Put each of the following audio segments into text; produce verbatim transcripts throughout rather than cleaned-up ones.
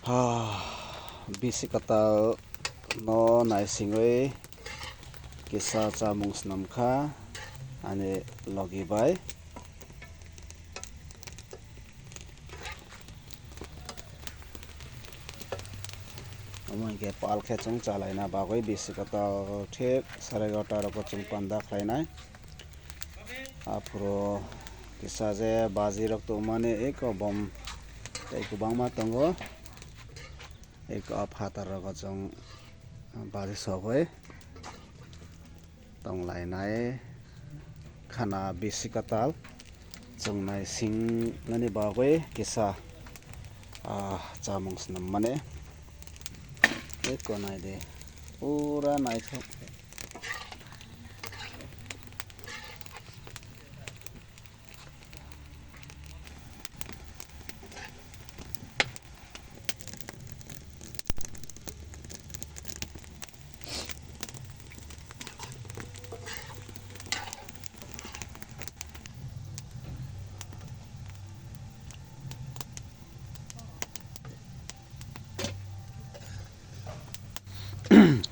Ha, bisi kwtal no naisingwi kisa chamung swnam kha ani logi bai. Omo hinkhe pal khe chwng chalaina bagwi bisi kwtal thik sare egarota rogo chwng panda khlainai. Aphuru kisa je baji rok tongmani eko bom tei kwbangma tongo. Eko phatar rogo chwng baji sogwi tonglainai khana bisi kwtal chwng naisingmani bagwi kisa, ah, chamung swnam mani. Eko naidi pura naithok.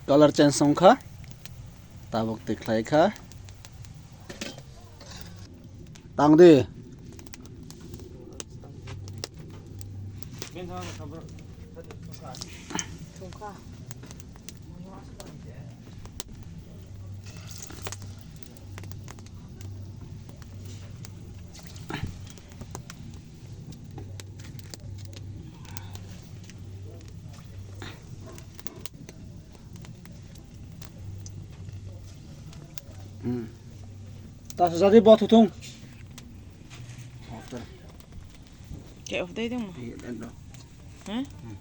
Color change wngkha, tabuk twi khlai kha. Tang di. Hmm. Tas jadi buat tutung. Off dah. Kayak off deh itu mah. Iya, dan dong. Hah? Hmm.